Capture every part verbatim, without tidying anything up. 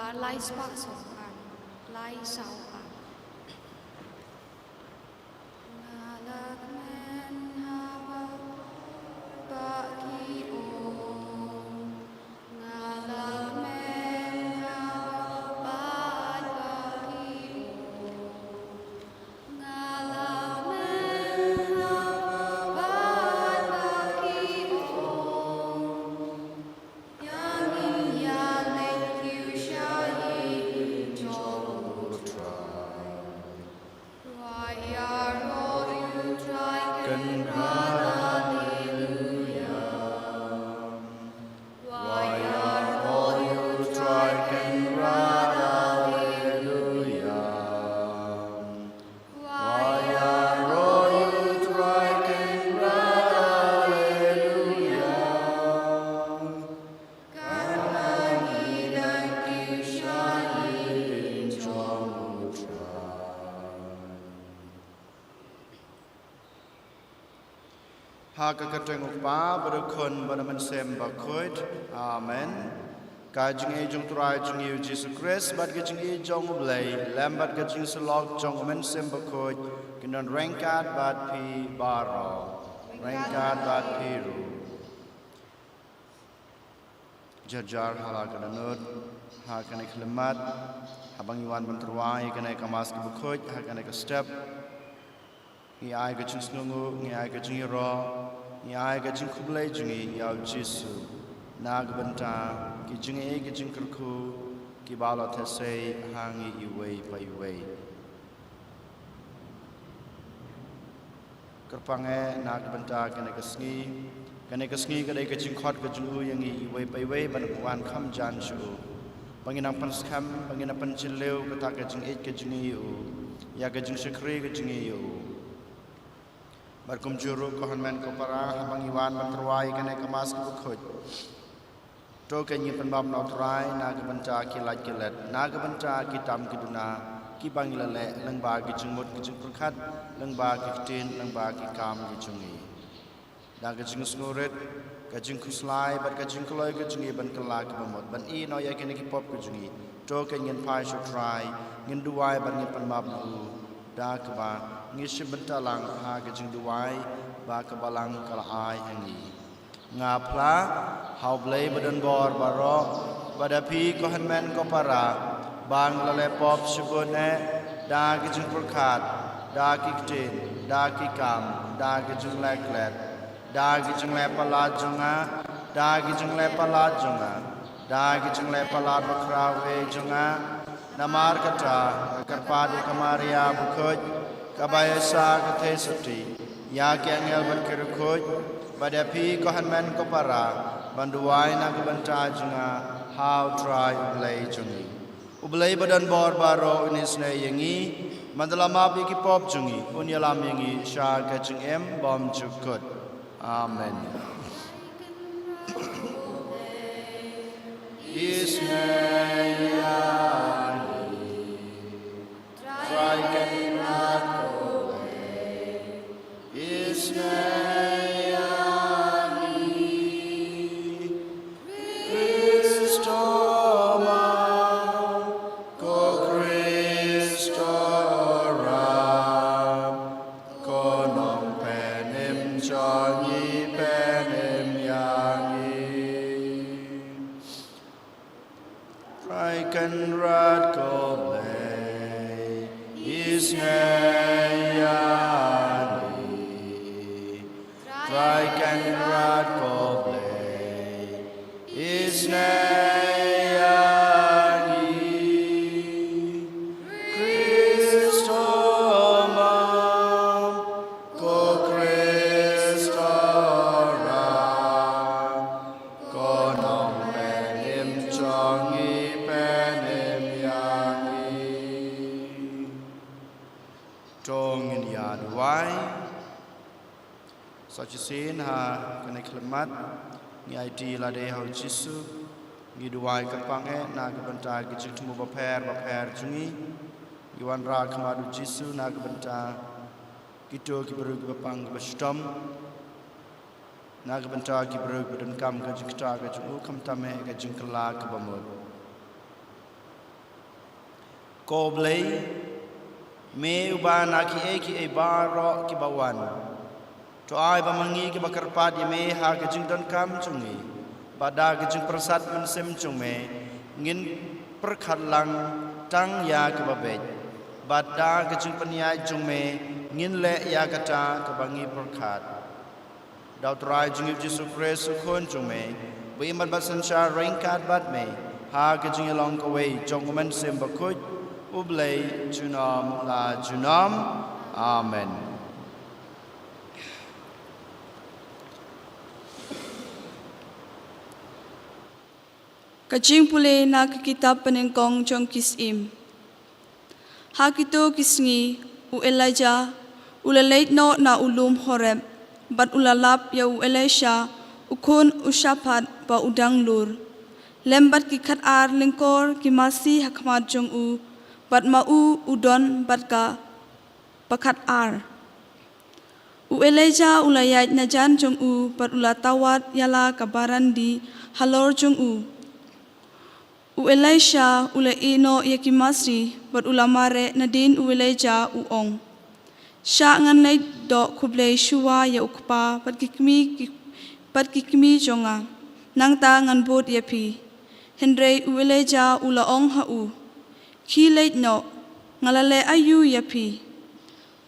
Lai spah saw ar. Lai saw ar. Nga la kmen haba ba ki ong. Nga la kmen haba ba ki ong. Nga la kmen haba ba ki ong. Ïa ngin ïa leit kiew sha ïing jong U Trai. Wa ïaroh ïa U Trai, Kynrad, Alleluia. Wa ïaroh ïa U Trai, Kynrad, Alleluia. Wa ïaroh ïa U Trai, Kynrad, Alleluia. Kane ngi dang kiew sha ïing jong U Trai. Ha ka kyrteng U Kpa bad U Khun bad U Mynsiem Bakhuid. Amen. Ka jingïeit jong U Trai jong ngi U Jisu Khrist bad ka jingïeit jong U Blei, lem bad ka jingsyllok jong U Mynsiem Bakhuid, kin don ryngkat bad phi baroh. Ryngkat bad phi ruh. Jar jar ha la ka dohnud, ha kane ka khyllipmat, haba ngi wan ban tyrwa ïa kane ka Mass kaba khuid, ha kane ka step. Ngi ai ka jingsngewnguh, ngi ai ka jingïaroh, ngi ai ka jingkhublei jong ngi ïa U Jisu na ka bynta ki jingaiei ki jingkyrkhu kiba la theh sei ha ngi iwei pa iwei. Kyrpang eh na ka bynta kane ka sngi. Kane ka sngi ka dei ka jingkhot ka jong U ïa ngi iwei pa iwei ban wan kham jan sha U, ba ngin nang pynskhem, ba ngin nang pynjylliew kata ka jingïeit ka jong ngi ïa U, ïa ka jingshakri ka jong ngi ïa U. Bad kumjuh ruh ko hynmen ko para, haba ngi wan ban tyrwa ïa kane ka Mass kaba khuid, to kein ngin pynbam na U Trai na ka bynta ki lait ki let, na ka bynta ki tam ki duna kiba ngi la leh, lyngba ki jingmut ki jingpyrkhat, lyngba ki ktien, lyngba ki kam ki jong ngi. Da ka jingsngewrit, ka jingkhuslai bad ka jingkloi ka jong ngi ban kylla kaba mut, ban ïehnoh ïa kine ki pop ki jong ngi, to kein ngin phai sha U Trai, ngin duwai bad ngin pynbam na U, da kaba ngi shim bynta lang ha ka jingduwai ba ka Balang ka la ai ha ngi. Nga phla ha U Blei badonbor baroh, bad ha phi ko hynmen ko para, ba nga la leh pop shibun eh, da ki jingpyrkhat, da ki ktien, da ki kam, da ki jingleh klet, da ki jingleh palat jong nga, da ki jingleh palat jong nga, da ki jingleh palat bakhraw eh jong nga. Namar kata, nga kyrpad ïa ka Maria bakhuid, kaba ïaishah ka theisotti, ïa ki angel bad ki riewkhuid, bad ïa phi ko hynmen ko para, ban duwai na ka bynta jong nga ha U Trai U Blei jong ngi. U Blei badonbor baroh un isynei ïa ngi, bad un la map ïa ki pop jong ngi, un ïalam ïa ngi sha ka jingim bymjukut. Amen. Isynei ïa ngi, Trai Kynrad ko Blei. Isynei ïa ngi, Khrist u Mawlai, ko Khrist u Ram, ko Nongpynim jong ngi, pynim ïa ngi. Trai Kynrad ko Blei, isynei ïa ngi. Trai Kynrad ko Blei, isynei ïa ngi. Khrist u Mawlai, ko Khrist u Ram, ko Nongpynim jong ngi, pynim ïa ngi. To ngin ïa duwai. Sa shisien ha kane ka khyllipmat, ngi aiti lade ha U Jisu, ngi duwai kyrpang eh na ka bynta ki jingthmu bapher bapher jong ngi, ngi wanrah khmat U Jisu na ka bynta kito ki briew kiba pang kiba shitom, na ka bynta ki briew kiba donkam ka jingktah ka jong U, khamtam eh ka jingkylla kaba mut. Ko Blei, me uba na kiei kiei baroh kiba wan, to ai ba ma ngi kiba kyrpad ïa me ha ka jingdonkam jong ngi, bad da ka jingpyrsad mynsiem jong me, ngin pyrkhat lang tang ïa kaba beit, bad da ka jingpynïaid jong me, ngin leh ïa kata kaba ngi pyrkhat. Da U Trai jong ngi U Jisu Khrist U Khun jong me, ba im bad synshar ryngkat bad me, ha ka jingïalong kawei jong U Mynsiem Bakhuid, U Blei junom la junom. Amen. Ka jingpule na ka kitab Pynïengkong jong ki Syiem. Ha kito ki sngi, u Elijah u la leit noh na u lum Horeb, bad u la lap ïa u Elisha, u khun u Shaphat ba u dang lur, lem bad ki khat ar lyngkor ki masi ha khmat jong u, bad ma u u don bad ka ba khat ar. U Elijah u la ïaid na jan jong u bad u la tawad ïa la ka barandi halor jong u. U Elisha u la ïeh noh ïa ki masi bad u la mareh nadien u Elijah u ong, "Shah ngan leit doh khublei shuwa ïa u kpa bad ki kmie ki, bad ki kmie jong nga, nangta ngan bud ïa phi." Hynrei u Elijah u la ong ha u, "Khie leit noh, nga la leh aïu ïa phi?"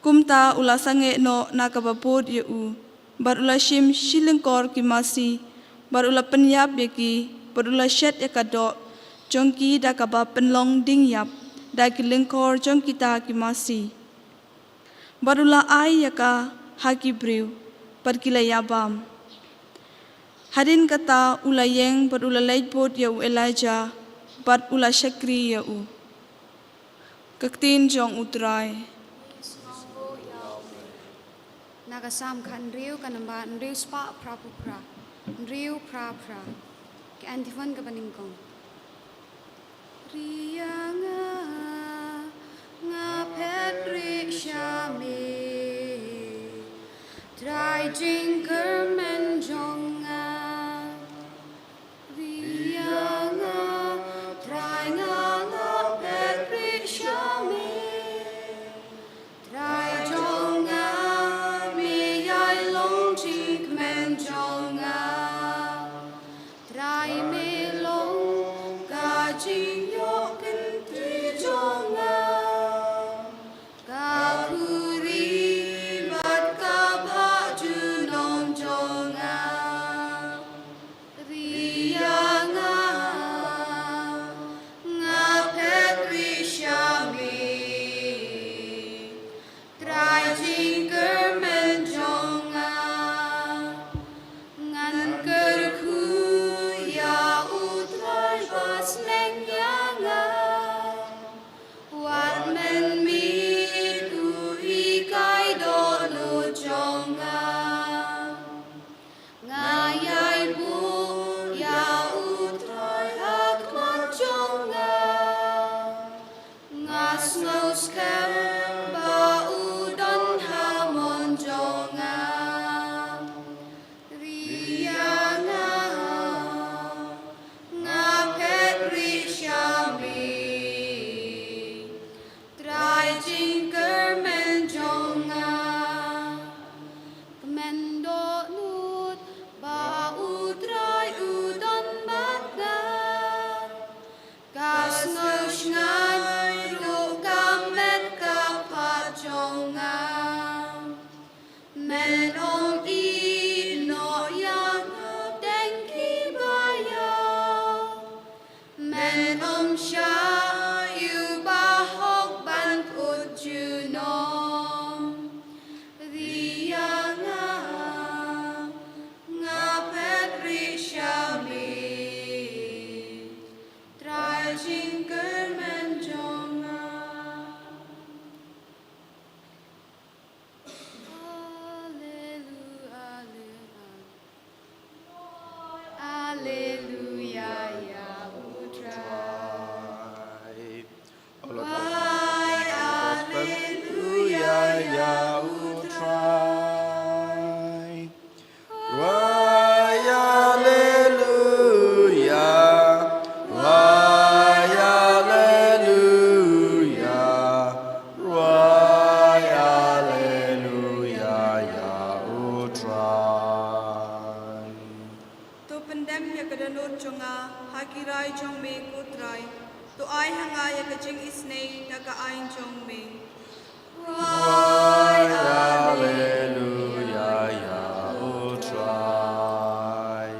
Kumta u la sangeh noh na kaba bud ïa u, bad u la shim shi lyngkor ki masi, bad u la pynïap ïa ki, bad u la shet ïa ka doh jong ki da kaba pynlong ding ïap da ki lyngkor jong kita ki masi, bad u la ai ïa ka ha ki briew, bad ki la ïabam. Hadien kata u la ïeng bad u la leit bud ïa u Elijah, bad u la shakri ïa u. Ka ktien jong U Trai. Na ka Salm khathynriew, ka namba hynriew spah phra phew phra. Hynriew phra phra. Ka antiphon kaba nyngkong. Ri ïa nga, nga phet rieh sha me, Trai jingkyrmen jong nga. Ri ïa nga, Trai nga, nga phet rieh sha me. Trai jong nga, me ïai long jingkmen jong nga. Trai me long ka jingïoh kynti jong nga, ka khuri bad ka bhah junom jong nga. Ri ïa nga, nga phet rieh sha me, Trai jingkyrmen jong nga. Ngan kyrkhu ïa U Trai ba sneng ïa nga, wat mynmiet u hikai dohnud jong nga. Nga ïai buh ïa U Trai ha khmat jong nga. Nga sngew skhem ba u don ha mon jong nga. Ri ïa nga, nga phet rieh sha me, Trai jingkyrmen jong nga. Kmen dohnud ba U Trai u don bad nga. Ka sngew shngaiñ ruh ka met ka phad jong nga. Men ym ïehnoh ïa nga teng kiba ïap. Men ym shah ïa u bahok ban kut junom. Ri ïa nga, nga phet rieh sha me, Trai jingkyrmen jong nga. Alleluia, alleluia. Alleluia, ïa U Trai. To pyndem ïa ka dohnud jong nga ha ki rai jong me, ko Trai. To ai ha nga ïa ka jingisynei da ka aiñ jong me. Wai, alleluia, ïa u Trai.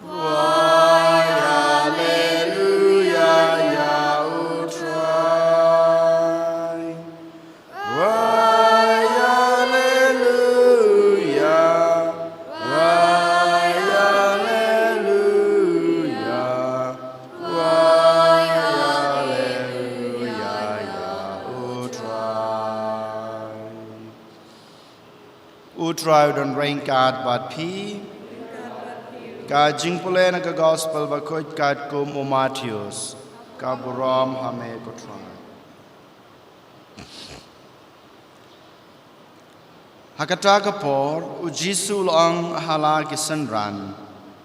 Wai, alleluia, ïa u Trai. Wai, alleluia. Wai, alleluia. Wai, alleluia, ïa u Trai. U Trai u don ryngkat bad phi. Ka jingpule na ka Gospel bakhuid katkum u Mathaios. Ka burom ha me, ko Trai. Ha kata ka por, u Jisu u la ong ha la ki synran,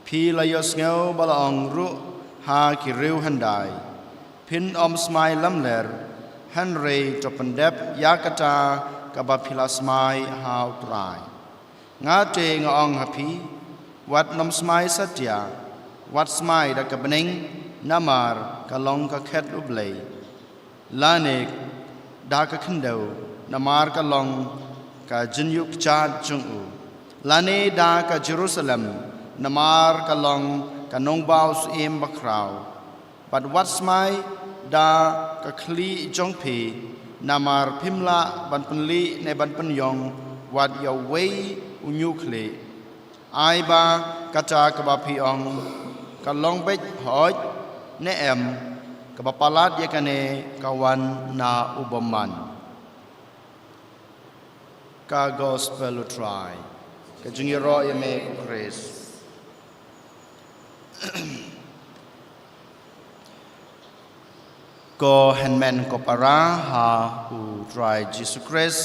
phi la ïohsngew ba la ong ruh ha ki riew hyndai, phin ym smai lamler, hynrei to pyndep ïa kata kaba phi la smai ha u Trai. Nga te nga ong ha phi, wat nym smai satia, wat smai da ka bneng, namar ka long ka khet u Blei. Lane da ka khyndew, namar ka long ka jingïuh kjat jong u. Lane da ka Jerusalem, namar ka long ka nongbah u syiem bakhraw. Bad wat smai da ka khlieh jong phi, namar phim lah ban pynlieh ne ban pynïong wat ïa uwei u ñiuh khlieh. Ai ba kata kaba phi ong ka long beit hooid ne em, kaba palat ïa kane ka wan na u bymman. Ka Gospel u Trai. Ka jingïaroh ïa me, ko Khrist. Ko hynmen ko para ha u Trai Jisu Khrist.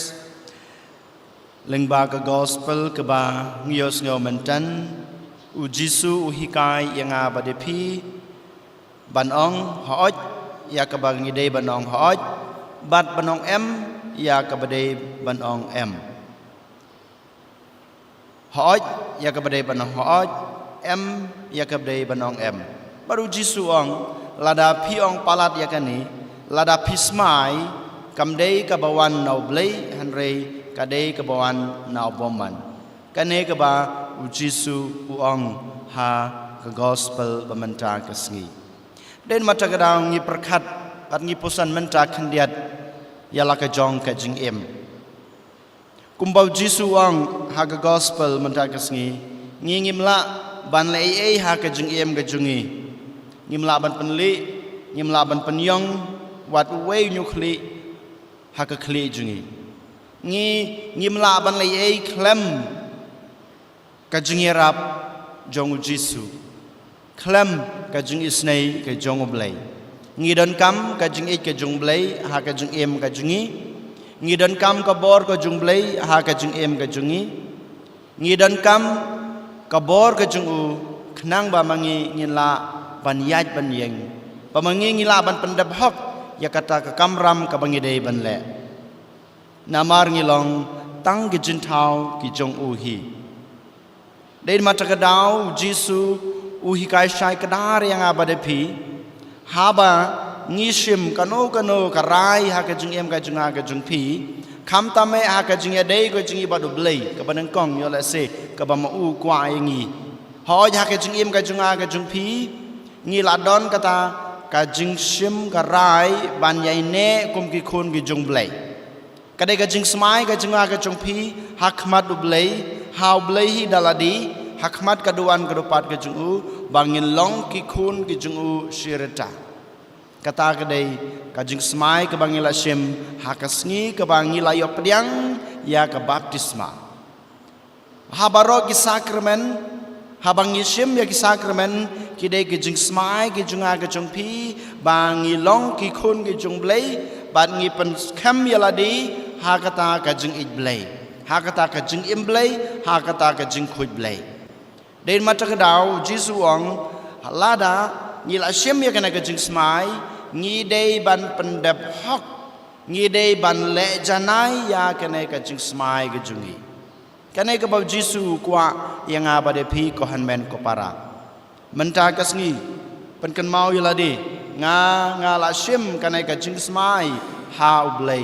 Lyngba ka Gospel kaba ngi ïohsngew mynta, u Jisu u hikai ïa nga bad ïa phi ban ong hooid ïa kaba ngi dei ban ong hooid, bad ban ong em ïa kaba dei ban ong em. Hooid ïa kaba dei ban ong hooid, em ïa kaba dei ban ong em. Bad u Jisu u ong, lada phi ong palat ïa kane, lada phi smai, kam dei kaba wan na u Blei, hynrei ka dei kaba wan na u bymman. Kane kaba u Jisu u ong ha ka Gospel ba mynta ka sngi. Dei namar kata ka daw ngi pyrkhat bad ngi pyrshang mynta khyndiat ïa la ka jong ka jingim. Kumba u Jisu u ong ha ka Gospel mynta ka sngi, ngi ngim lah ban leh ei ei ha ka jingim ka jong ngi. Ngim lah ban pynlieh, ngim lah ban pynïong wat uwei u ñiuh khlieh ha ka khlieh jong ngi. Ngi ngim lah ban leh ei ei khlem ka jingïarap jong u Jisu, khlem ka jingisynei ka jong u Blei. Ngi donkam ka jingïeit ka jong u Blei ha ka jingim ka jong ngi. Ngi donkam ka bor ka jong u Blei ha ka jingim ka jong ngi. Ngi donkam ka bor ka jong u khnang ba ma ngi ngin lah ban ïaid ban ïeng, ba ma ngi ngin lah ban pyndep hok ïa kata ka kamram kaba ngi dei ban leh. Namar ngi long tang ki jingthaw ki jong u hi. Dei namar kata ka daw u Jisu u hikai shai kdar ïa nga bad ïa phi. Haba ngi shim kano kano ka rai ha ka jingim ka jong nga ka jong phi, khamtam eh ha ka jingïadei ka jong ngi bad u Blei kaba nyngkong, ïoh lehse kaba ma u kwah ïa ngi. Hooid ha ka jingim ka jong nga ka jong phi, ngi la don kata ka jingshim ka rai ban ïaineh kum ki khun ki jong u Blei. Ka dei ka jingsmai ka jong nga ka jong phi ha khmat u Blei, ha u Blei hi da lade, ha khmat ka duwan ka dupat ka jong u, ba ngin long ki khun ki jong u shi rta. Kata ka dei ka jingsmai kaba ngi la shim ha ka sngi kaba ngi la ïoh pdiang ïa ka baptisma. Ha baroh ki sakramen, haba ngi shim ïa ki sakramen, ki dei ki jingsmai ki jong nga ki jong phi, ba ngi long ki khun ki jong u Blei, bad ngi pynskhem ïa lade ha kata ka jingïeit Blei, ha kata ka jingim Blei, ha kata ka jingkhuid Blei. Dei namar kata ka daw u Jisu u ong, lada ngi la shim ïa kane ka jingsmai, ngi dei ban pyndep hok, ngi dei ban leh janai ïa kane ka jingsmai ka jong ngi. Kane kaba u Jisu u kwah ïa nga bad ïa phi ko hynmen ko para. Mynta ka sngi, pynkynmaw ïa lade, nga, nga la shim kane ka jingsmai ha U Blei,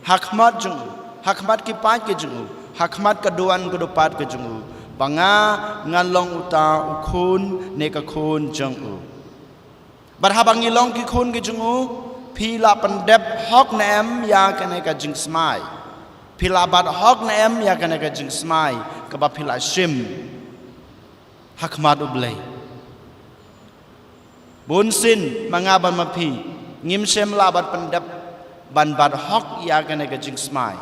ha khmat jong u, ha khmat ki paid ki jong u, ha khmat ka duwan ka dupat ka jong u, ba nga, ngan long uta u khun ne ka khun jong u. Bad haba ngi long ki khun ki jong u, phi la pyndep hok ne em ïa kane ka jingsmai? Phi la bat hok ne em ïa kane ka jingsmai kaba phi la shim ha khmat U Blei? Bun sien ma nga bad ma phi ngim shym la ban pyndep ban bat hok ïa kane ka jingsmai.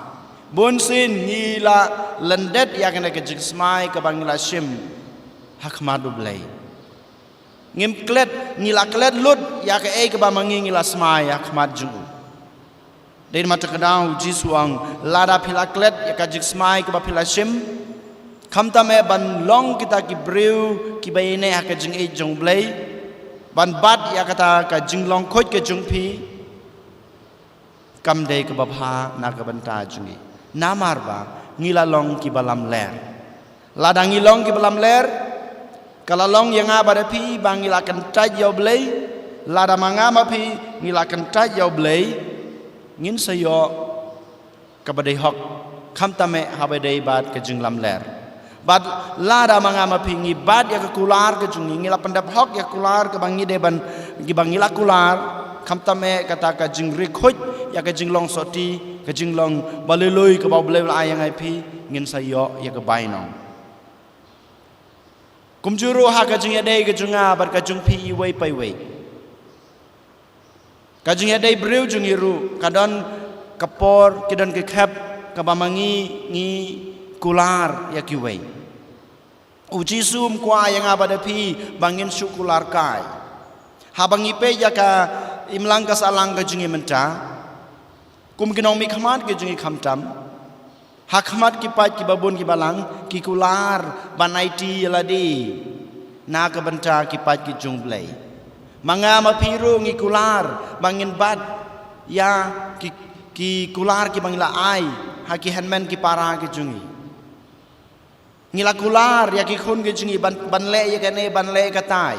Bun sien ngi la lyndet ïa kane ka jingsmai kaba ngi la shim ha khmat U Blei. Ngim klet, ngi la klet lut ïa kaei kaba ma ngi ngi la smai ha khmat jong u. Dei namar kata ka daw u Jisu u ong, lada phi la klet ïa ka jingsmai kaba phi la shim, khamtam eh ban long kita ki briew kiba ïaineh ha ka jingïeit jong U Blei, ban bat ïa kata ka jinglong khuid ka jong phi, kam dei kaba bha na ka bynta jong ngi. Namar ba ngi la long kiba lamler. Lada ngi long kiba lamler, ka la long ïa nga bad ïa phi ba ngi la kyntait ïa U Blei. Lada ma nga ma phi ngi la kyntait ïa U Blei, ngin sa ïoh kaba dei hok, khamtam eh haba dei bad ka jinglamler. Bad lada ma nga ma phi ngi bat ïa ka kular ka jong ngi, ngi la pyndep hok ïa ka kular kaba ngi dei ban, kiba ngi la kular, khamtam eh kata ka jingrikhut ïa ka jinglong sotti, ka jinglong ba lui lui kaba U Blei u la ai ïa nga ïa phi, ngin sa ïoh ïa ka bainong. Kumjuh ruh ha ka jingïadei ka jong nga bad ka jong phi iwei pa iwei. Ka jingïadei briew jong ngi ruh ka don ka por, ki don ki khep kaba ma ngi ngi kular ïa kiwei. U Jisu um kwah ïa nga bad ïa phi ba ngin shu kular kai. Haba ngi peit ïa ka imlang ka sahlang ka jong ngi mynta, kum ki nongmihkhmat ki jong ngi khamtam, ha khmat ki paid kiba bun kiba lang, ki kular ban aiti ïa lade na ka bynta ki paid ki jong U Blei. Ma nga ma phi ruh ngi kular ba ngin bat ïa ki, ki kular kiba ngi la ai ha ki hynmen ki para ki jong ngi. Ngi la kular ïa ki khun ki jong ngi ban, ban leh ïa kane, ban leh ïa katai.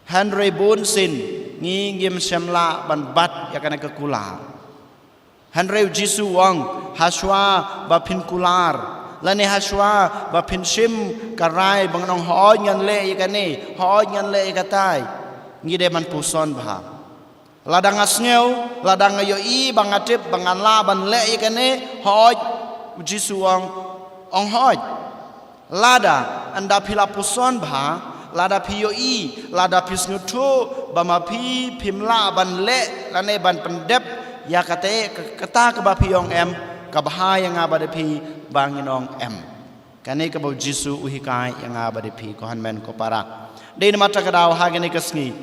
Hynrei bun sien ngi ngim shym lah ban bat ïa kane ka kular. Hynrei u Jisu u ong, hashwa ba phin kular, lane hashwa ba phin shim ka rai ban ong, hooid ngan leh ïa kane, hooid ngan leh ïa katai, ngi dei ban puson bha. Lada nga sngew, lada nga ïohi, ba nga tip, ba ngan lah ban leh ïa kane, hooid, u Jisu u ong, ong hooid. Lada ynda phi la puson bha, lada phi ïohi, lada phi sngewthuh ba ma phi phim lah ban leh lane ban pyndep ïa kata, kata kaba phi ong em, ka bha ïa nga bad ïa phi ba ngin ong em. Kane kaba u Jisu u hikai ïa nga bad ïa phi, ko hynmen ko para. Dei namar kata ka daw ha kane ka sngi,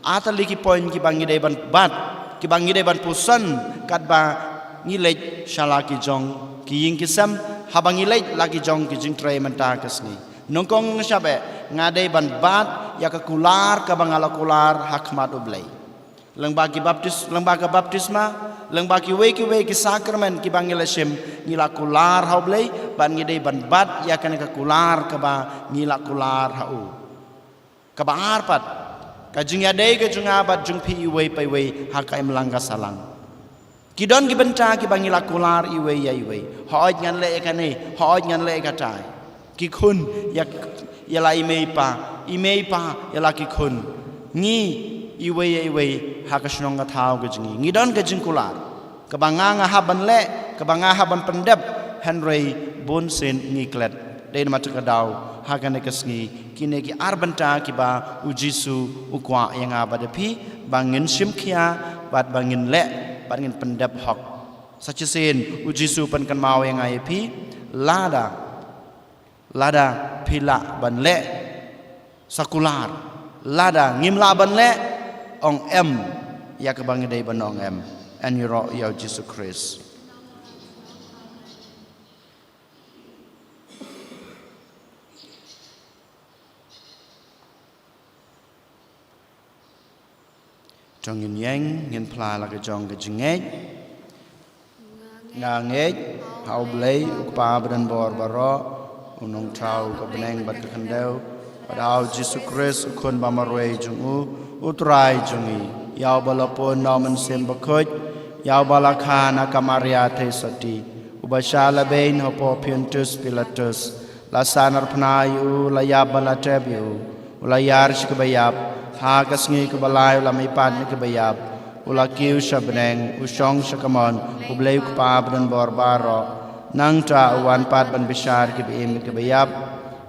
ar tylli ki point kiba ngi dei ban bat, kiba ngi dei ban puson katba ngi leit sha la ki jong ki ïing ki sem, haba ngi leit la ki jong ki jingtrei mynta ka sngi. Nyngkong nyngshap eh, nga dei ban bat ïa ka kular kaba nga la kular ha khmat U Blei. Lyngba ki baptis, lyngba ka baptisma, lyngba kiwei kiwei ki sakramen kiba ngi la shim, ngi la kular ha U Blei, bad ngi dei ban bat ïa kane ka kular kaba ngi la kular ha u. Kaba ar pat, ka jingïadei ka jong nga bad jong phi iwei pa iwei ha ka imlang ka sahlang. Ki don ki bynta kiba ngi la kular iwei ïa iwei. Hooid ngan leh ïa kane, hooid ngan leh ïa katai. Ki khun ïa, ïa la i mei i pa, i mei i pa ïa la ki khun. Ngi iwei ïa iwei ha ka shnong ka thaw ka jong ngi, ngi don ka jingkular. Kaba nga nga hap ban leh, kaba nga hap ban pyndep, hynrei bun sien ngi klet. Dei namar kata ka daw ha kane ka sngi, kine ki ar bynta kiba u Jisu u kwah ïa nga bad ïa phi ba ngin shim khia, bad ba ngin leh, bad ngin pyndep hok. Sa shisien u Jisu u pynkynmaw ïa nga ïa phi, lada, lada phi lah ban leh, sa kular. Lada ngim lah ban leh, ong em ïa kaba ngi dei ban ong em. Yn ïaroh ïa u Jisu Khrist. To ngin ïeng, ngin phla la ka jong ka jingngeit. Nga ngeit ha U Blei U Kpa badonbor baroh, U Nongthaw ka bneng bad ka khyndew, bad ha U Jisu Khrist U Khun bamarwei jong U, U Trai jong ngi, ïa uba la pun na U Mynsiem Bakhuid, ïa uba la kha na ka Maria Theisotti, uba shah lehbeiñ hapoh Pontius Pilatus, la sahnarphna ïa U, la ïap bad la tep ïa U, U la ïar sha kiba ïap, ha ka sngi kaba lai U la mihpat na kiba ïap, U la kiew sha bneng, U shong sha kamon U Blei U Kpa badonbor baroh. Nangta U wan pat ban bishar kiba im kiba ïap.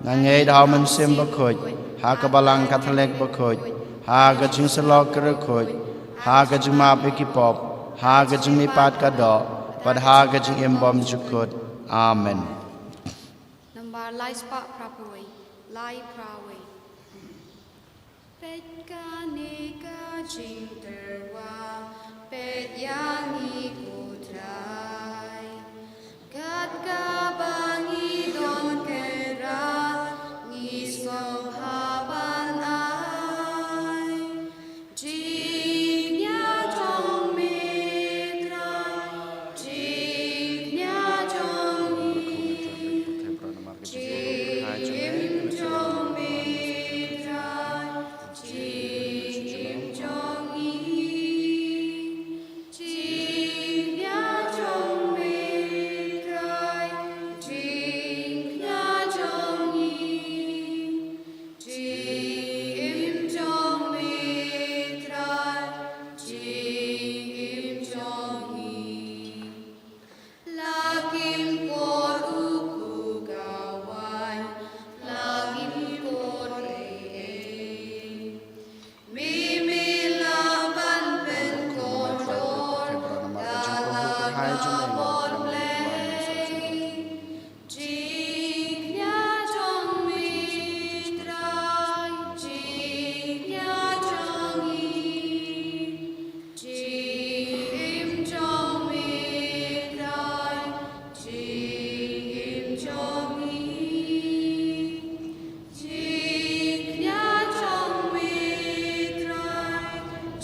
Nga ngeit ha U Mynsiem Bakhuid, ha ka Balang Katholik bakhuid, ha ka jingsyllok ki riewkhuid, ha ka jingmap ïa ki pop, ha ka jingmihpat ka doh, bad ha ka jingim bymjukut. Amen. Nambar lai spah phra phew wei, lai phra wei. Peit kane ka jingtyrwa, peit ïa ngi ko Trai. Kat kaba ngi don kyndra, ngi sngewbha ban ai jingkñia jong me Trai, jingkñia jong ngi, jingim jong me Trai, jingim jong ngi, jingkñia jong me Trai, jingkñia jong ngi. Jingim jong me Trai, jingim jong ngi. La kim kor u khuga waiñ, la kim kor ei ei. Me me lah ban pynkordor da la ka bor Blei. Jingkñia jong me Trai, jingkñia jong ngi. Jingim jong me Trai, jingim jong ngi. Jingkñia jong me Trai,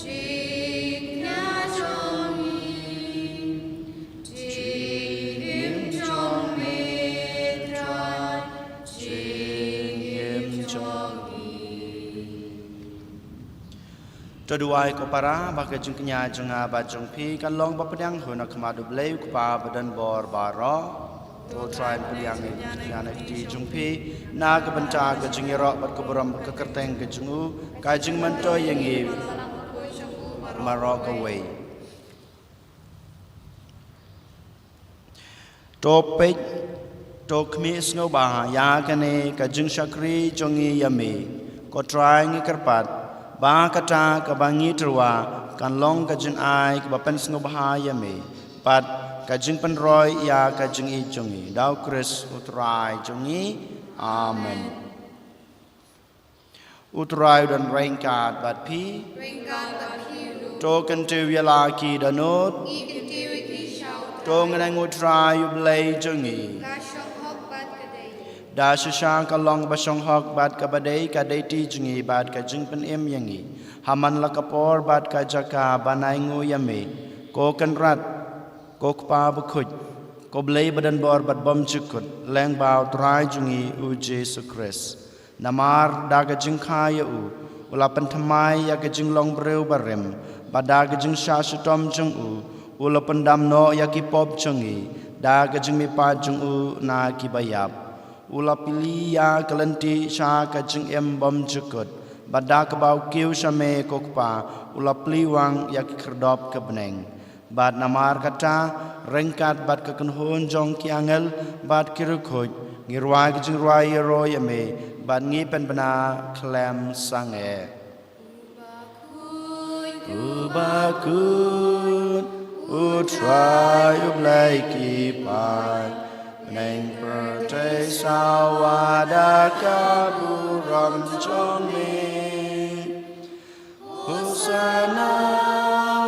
jingkñia jong ngi. Jingim jong me Trai, jingim jong ngi. To duwai ko para ba ka jingkñia jong nga bad jong phi kan long ba pdiang hun ha khmat U Blei U Kpa badonbor baroh. To Trai, pdiang ïa ka jingkñia na ka kti jong phi na ka bynta ka jingïaroh bad ka burom ka kyrteng ka jong U, ka jingmyntoi ïa ngi baroh kawei. To peit, to khmih sngewbha ïa kane ka jingshakri jong ngi ïa me. Ko Trai, ngi kyrpad ba kata kaba ngi tyrwa kan long ka jingai kaba pynsngewbha ïa me bad ka jingpynroi ïa ka jingïeit jong ngi. Da U Khrist U Trai jong ngi. Amen. U Trai u don ryngkat bad phi. Ryngkat bad phi ruh. To kyntiew ïa la ki dohnud. Ngi kyntiew ïa ki sha U Trai. To ngin ïeng ha U Trai U Blei jong ngi. Ka shong hok bad ka dei. Da shisha ka long ba shong hok bad kaba dei, ka dei ti jong ngi bad ka jingpynim ïa ngi. Ha man la ka por bad ka jaka ban ai nguh ïa me, ko Kynrad, ko Kpa bakhuid, ko Blei badonbor bad bymjukut, lyngba U Trai jong ngi U Jisu Khrist. Namar da ka jingkha ïa U, U la pynthymmai ïa ka jinglong briew barim, bad da ka jingshah shitom jong U, U la pyndam noh ïa ki pop jong ngi, da ka jingmihpat jong U na kiba ïap. U la plie ïa ka lynti sha ka jingim bymjukut, bad da kaba U kiew sha me ko Kpa, U la plie wang ïa ki khyrdop ka bneng. Bad namar kata, ryngkat bad ka kynhun jong ki angel bad ki riewkhuid, ngi rwai ka jingrwai ïaroh ïa me, bad ngi pynbna khlem sangeh. U bakhuid, U Trai U Blei ki paid, bneng pyrthei sawa da ka burom jong me. Hosana,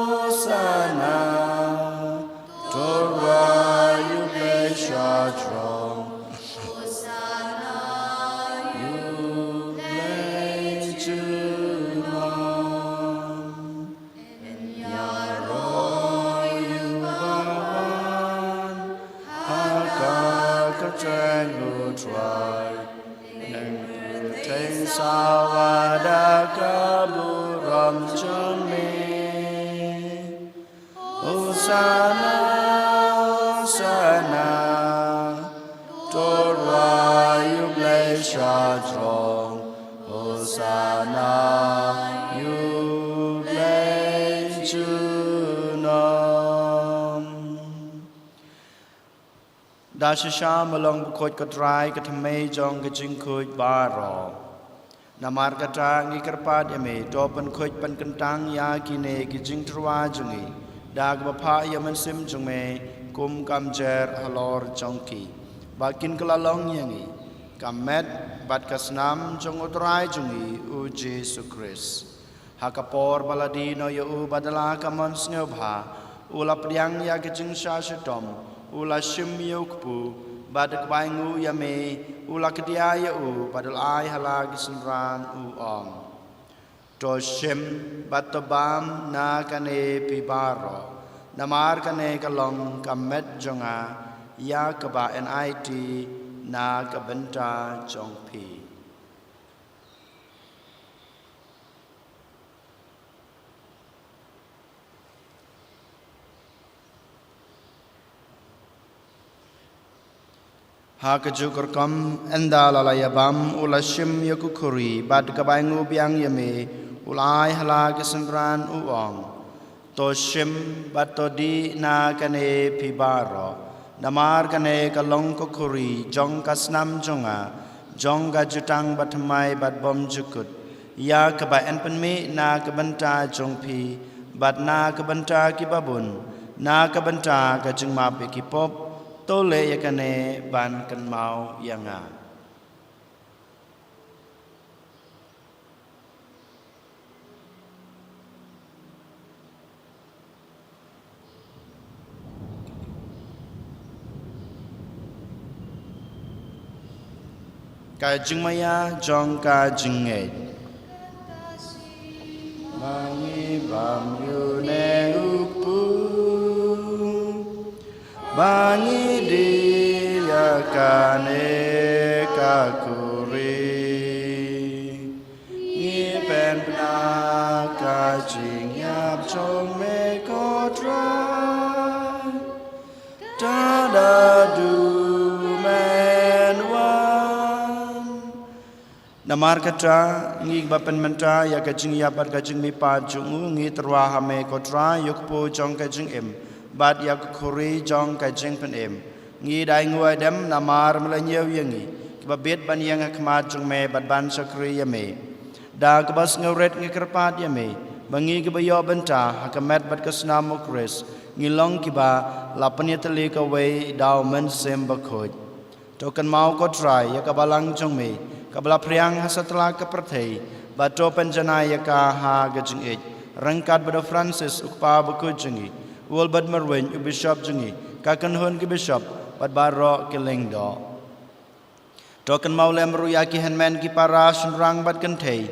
Hosana, to rwai U Blei sha jrong. Hosana ïa U Blei junom. Ïaroh ïa U Bawa. Wa da ka burom jong me. Hosanna, Hosanna. To rwai ïa u Blei sha jrong. Hosanna ïa u Blei junom. Da shisha ma long bakhuid ko Trai, ka thymmei jong ka jingkhuid baroh. Namar kata ngi kyrpad ïa me, to pynkhuid pynkyntang ïa kine ki jingtyrwa jong ngi da kaba phah ïa u Mynsiem jong me kum ka mjer halor jong ki, ba kin kylla long ïa ngi ka met bad ka snam jong u Trai jong ngi u Jisu Khrist. Ha ka por ba la die noh ïa u bad da la ka mon sngewbha, u la pdiang ïa ka jingshah shitom, u la shim ïa u kpu, bad da kaba ainguh ïa me, u la kdiah ïa u bad u la ai ha la ki synran, u ong: To shim bad to bam na kane phi baroh, namar kane ka long ka met jong nga, ïa kaba yn aiti na ka bynta jong phi. Ha kajuh ka rukom, ynda la la ïa bam, u la shim ïa ka khuri, bad da kaba ainguh biang ïa me, u la ai ha la ki synran, u ong: To shim bad to dih na kane phi baroh, namar kane ka long ka khuri jong ka snam jong nga, jong ka jutang bathymmai bad bymjukut, ïa kaba yn pynmih na ka bynta jong phi bad na ka bynta kiba bun, na ka bynta ka jingmap ïa ki pop. To leh ïa kane ban kynmaw ïa nga. Ka jingmaïa jong ka jingngeit. Ba ngi bam ïa une u kpu, ba ngi dih ïa kane ka khuri, ngi pynbna ka jingïap jong me ko Trai. Tada du men wan. Namar kata, ngi ba pynmynta ïa ka jingïap bad ka jingmihpat jong u, ngi tyrwa ha me ko Trai, ïa u kpu jong ka jingim bad ïa ka khuri jong ka jingpynim. Ngi da ainguh aidem namar me la ñiew ïa ngi, kiba bit ban ïeng ha khmat jong me bad ban shakri ïa me. Da kaba sngewrit ngi kyrpad ïa me, ba ngi kiba ïoh bynta ha ka met bad ka snam u Khrist, ngi long kiba la pynïatylli kawei da u Mynsiem Bakhuid. To kynmaw ko Trai ïa ka balang jong me, kaba la phriang ha satlak ka pyrthei, bad to pynjanai ïa ka ha ka jingïeit, ryngkat bad u Francis u kpa bakhuid jong ngi, u Albert Marwein u bishop jong ngi, ka kynhun ki bishop, bad baroh ki lyngdoh. To kynmaw lem ruh ïa ki hynmen ki para shynrang bad kynthei,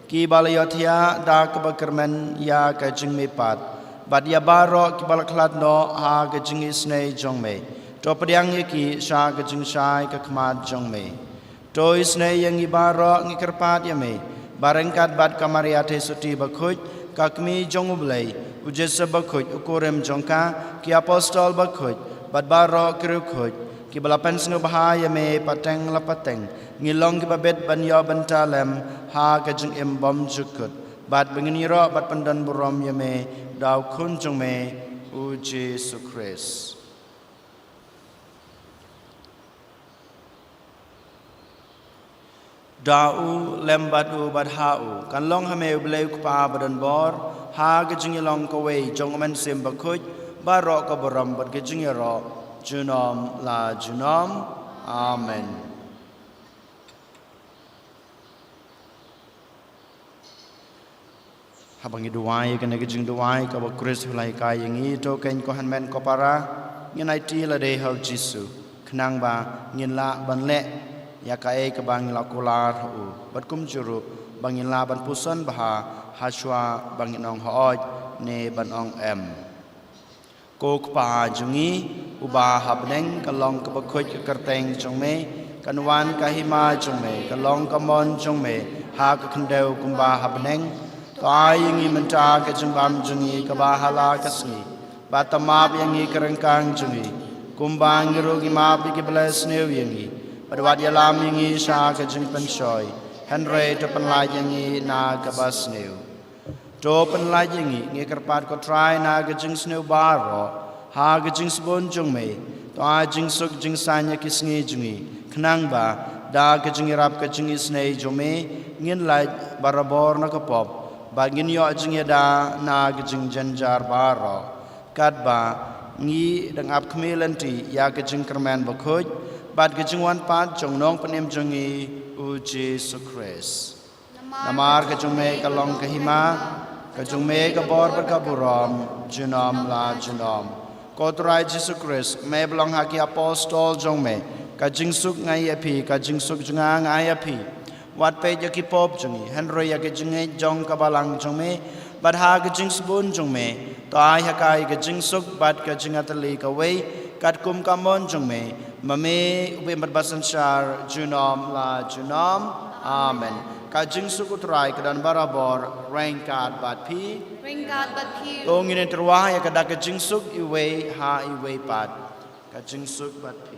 kiba la ïohthiah da kaba kyrmen ïa ka jingmihpat, bad ïa baroh kiba la khlad noh ha ka jingisynei jong me. To pdiang ïa ki sha ka jingshai ka khmat jong me. To isynei ïa ngi baroh ngi kyrpad ïa me, ba ryngkat bad ka Maria Theisotti bakhuid, ka kmie jong u Blei, u Joseph bakhuid, u kurim jong ka, ki apostol bakhuid, bad baroh ki riewkhuid, kiba la pynsngewbha ïa me pateng la pateng, ngi long kiba bit ban ïoh bynta lem ha ka jingim bymjukut, bad ba ngin ïaroh bad pyndonburom ïa me da u Khun jong me, u Jisu Khrist. Da u, lem bad u, bad ha u, kan long ha me u Blei u Kpa badonbor, ha ka jingïalong kawei jong u Mynsiem Bakhuid, baroh ka burom bad ka jingïaroh, junom la junom. Amen. Haba ngi duwai ïa kane ka jingduwai kaba u Khrist u la hikai ïa ngi, to keiñ ko hynmen ko para, ngin aiti lade ha u Jisu, khnang ba ngin lah ban leh ïa kaei kaba ngi la kular ha u, bad kumjuh ruh ba ngin lah ban puson bha ha shuwa ba ngin ong hooid ne ban ong em. Ko Kpa jong ngi uba ha bneng, kan long kaba khuid ka kyrteng jong me, kan wan ka hima jong me, kan long ka mon jong me, ha ka khyndew kumba ha bneng. To ai ïa ngi mynta ka jingbam jong ngi kaba ha la ka sngi. Bad to map ïa ngi ka ryngkang jong ngi, kumba ngi ruh ngi map ïa kiba la sniew ïa ngi. Bad wat ïalam ïa ngi sha ka jingpynshoi, hynrei to pynlait ïa ngi na kaba sniew. To pynlait ïa ngi, ngi kyrpad ko Trai, na ka jingsniew baroh ha ka jingsbun jong me. To ai jingsuk jingsaiñ ïa ki sngi jong ngi, khnang ba da ka jingïarap ka jingisynei jong me ngin lait barabor na ka pop, ba ngin ïoh jingïada na ka jingjynjar baroh. Katba ngi dang ap khmih lynti ïa ka jingkyrmen bakhuid bad ka jingwan pat jong u Nongpynim jong ngi, u Jisu Khrist. Namar ka jong me ka long ka hima, ka jong me ka bor bad ka burom, junom la junom. Ko Trai Jisu Khrist, me ba la ong ha ki apostol jong me, ka jingsuk nga ai ïa phi, ka jingsuk jong nga nga ai ïa phi. Wat peit ïa ki pop jong ngi, hynrei ïa ka jingngeit jong ka balang jong me, bad ha ka jingsbun jong me, to ai ha ka ïa ka jingsuk bad ka jingatylli kawei, katkum ka mon jong me, ma me u ba im bad ba synshar junom la junom. Amen. Ka jingsuk u Trai ka don barabor ryngkat bad phi. Ryngkat bad phi. To ngin ïa tyrwa ïa ka da ka jingsuk iwei ha iwei pat. Ka jingsuk bad phi.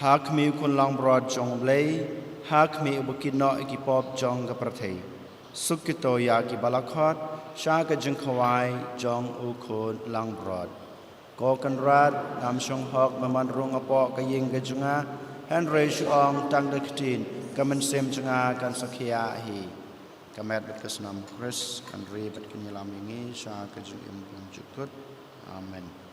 Ha khmih u Khun langbrot jong U Blei, ha khmih u ba kit noh ïa ki pop jong ka pyrthei. Suk kito ïa ki ba la khot sha ka jingkhawai jong u Khun langbrot. Ko Kynrad, ngam shong hok ba man rung hapoh ka ïing ka jong nga, hynrei shu ong tang da ka ktien, ka mynsiem jong nga kan sa khiah hi. Ka met bad ka snam u Khrist kan ri bad kan ïalam ïa ngi sha ka jingim khlem jukut. Amen.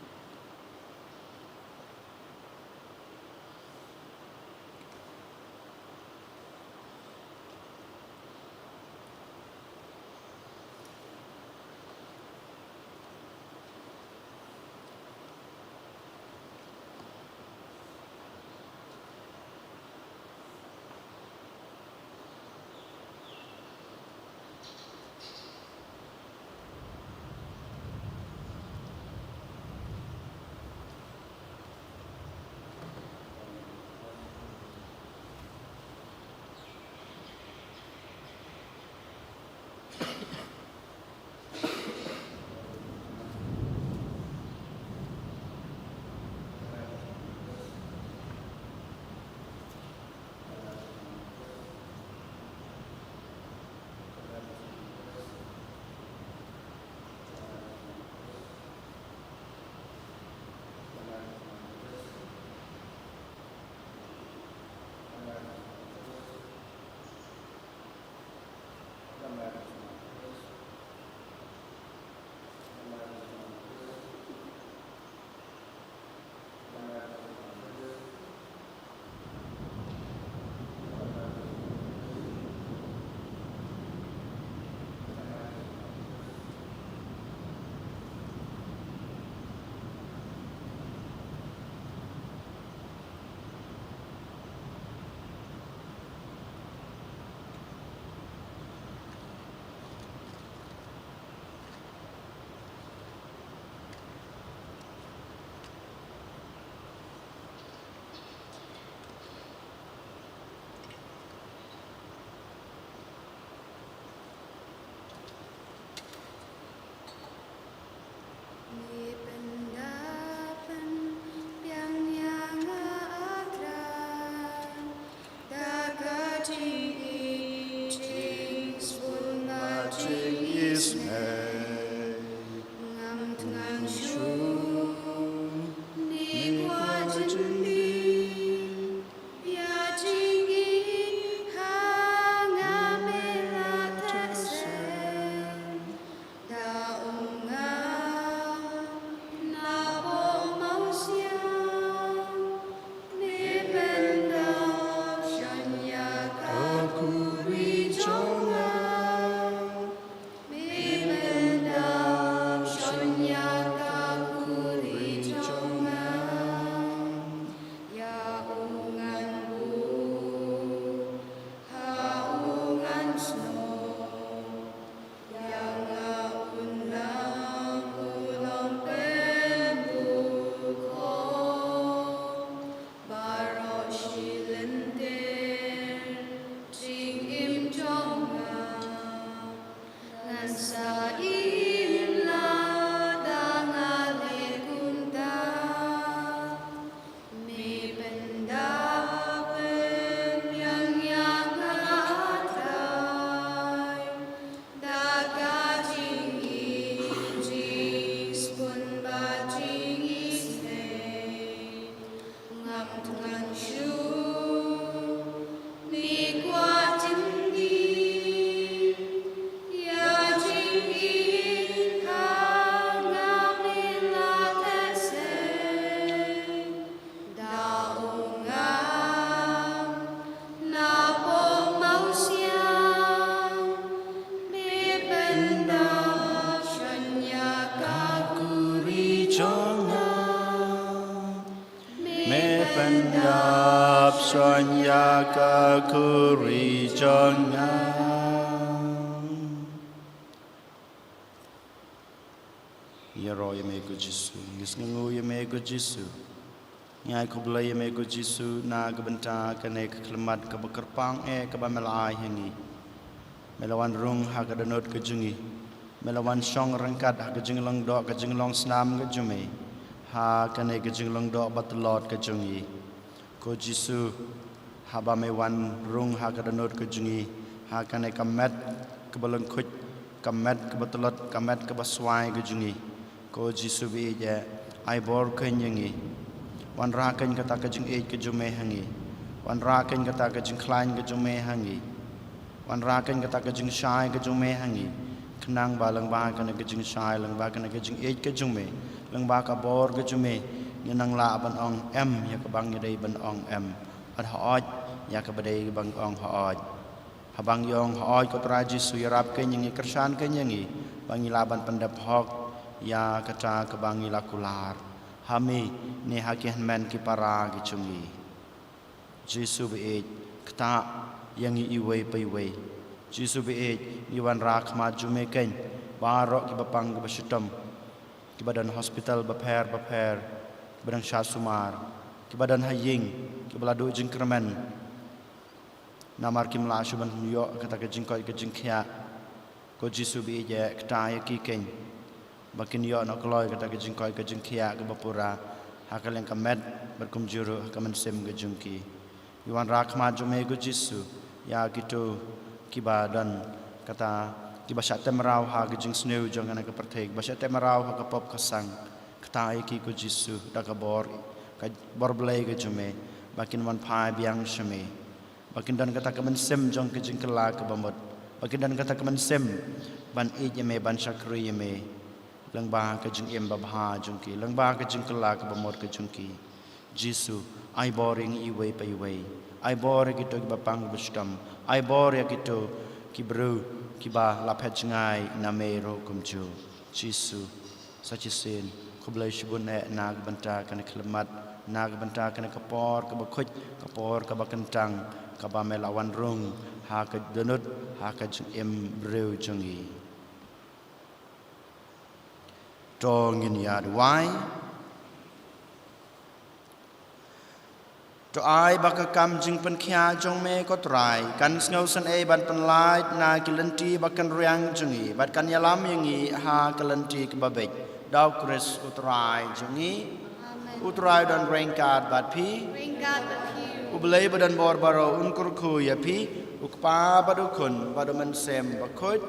jong nga. Me pyndap shon ïa ka khuri jong nga. Ïaroh ïa me ko Jisu, ngi sngewnguh ïa me ko Jisu. Ngi ai khublei ïa me ko Jisu na ka bynta kane ka khyllipmat kaba kyrpang eh kaba me la ai ha ngi. Me la wan rung ha ka dohnud ka jong ngi. Me la wan shong ryngkat ha ka jinglong doh ka jinglong snam ka jong me. Ha kane ka jinglong doh ba tlot ka jong ngi. Ko Jisu, haba me wan rung ha ka dohnud ka jong ngi, ha kane ka met kaba lyngkhuid, ka met kaba tlot, ka met kaba swai ka jong ngi. Ko Jisu ba ïeit, ai bor keiñ ïa ngi. Wanrah keiñ kata ka jingïeit ka jong me ha ngi. Wanrah keiñ kata ka jingkhlaiñ ka jong me ha ngi. Wanrah keiñ kata ka jingshai ka jong me ha ngi. Khnang ba lyngba kane ka jingshai, lyngba kane ka jingïeit ka jong me, lyngba ka bor ka jong me, ngin nang lah ban ong em ïa kaba ngi dei ban ong em, bad hooid ïa kaba dei ban ong hooid. Haba ngi ong hooid, ko Trai Jisu, ïarap keiñ ïa ngi, kyrshan keiñ ïa ngi, ba ngi lah ban pyndep hok ïa kata kaba ngi la kular ha me ne ha ki hynmen ki para ki jong ngi. Jisu ba ïeit, ktah ïa ngi iwei pa iwei. Jisu ba ïeit, ngi wanrah khmat jong me keiñ baroh kiba pang kiba shitom, kiba don hospital bapher bapher, kiba dang shah sumar, kiba don ha ïing, kiba la duh jingkyrmen namar kim lah shuh ban ïoh kata ka jingkoit ka jingkhiah. Ko Jisu ba ïeit, ktah ïa ki keiñ ba kin ïoh noh kloi kata ka jingkoit ka jingkhiah kaba pura ha ka liang ka met bad kumjuh ruh ha ka mynsiem ka jong ki. Ngi wanrah khmat jong me ko Jisu ïa kito kiba don kata, kiba shah teh mraw ha ka jingsniew jong kane ka pyrthei, kiba shah teh mraw ha ka pop ka sang. Ktah ïa ki ko Jisu da ka bor, ka bor Blei ka jong me, ba kin wan phai biang sha me. Ba kin don kata ka mynsiem jong ka jingkylla kaba mut. Ba kin don kata ka mynsiem ban ïeit ïa me, ban shakri ïa me lyngba ka jingim babha jong ki, lyngba ka jingkylla kaba mut ka jong ki. Jisu, ai bor ïa ngi iwei pa iwei. Ai bor ïa kito kiba pang kiba shitom. Ai bor ïa kito ki briew kiba la phet jngai na me ruh kumjuh. Jisu, sa shisien khublei shibun eh na ka bynta kane ka khyllipmat, na ka bynta kane ka por kaba khuid, ka por kaba kyntang, kaba me la wan rung ha ka dohnud, ha ka jingim briew jong ngi. To ngin ïa duwai. To ai ba ka kam jingpynkhiah jong me ko Trai kan sngewsynei ban pynlait na ki lynti ba kynriang jong ngi, bad kan ïalam ïa ngi ha ka lynti kaba beit. Da U Khrist U Trai jong ngi. Amen. U Trai don ryngkat bad phi. Ryngkat bad phi. U Blei ba don bor baroh un kyrkhu ïa phi, U Kpa bad U Khun bad U Mynsiem Bakhuid.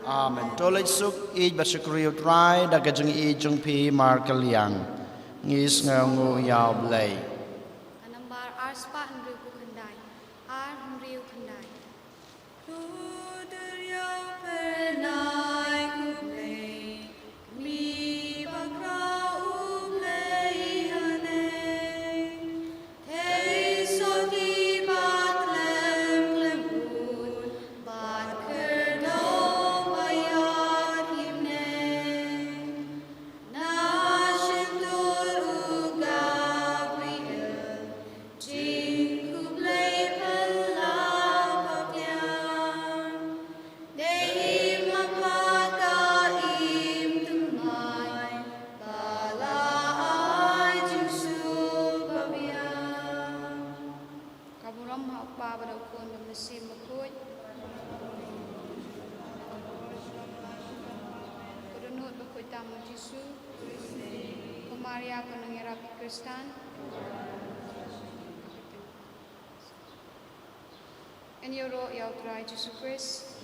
Amen. To leit suk, ïeit bad shakri U Trai da ka jingïeit jong phi markylliang. Ngi sngewnguh ïa U Blei. Ka nambar ar spah hynriew phew khyndai. Ar hynriew khyndai. Dur ïa u pynai khublei, kmie bakhraw U Blei haneng. Thei sotti bad lem lem bun, bad kyrdoh ba ïaid hymne. Na shyntur u Gabriel, jingkhublei pynlong ba biang. Dei ma pha ka im thymmai, ba la ai jingsuk ba biang. Ka burom ha U Kpa bad U Khun bad U Mynsiem Bakhuid. Ko dohnud bakhuid tam U Jisu. Ko Maria ko nongïarap ki Khristan. Ngin ïaroh ïa U Trai Jisu Khrist.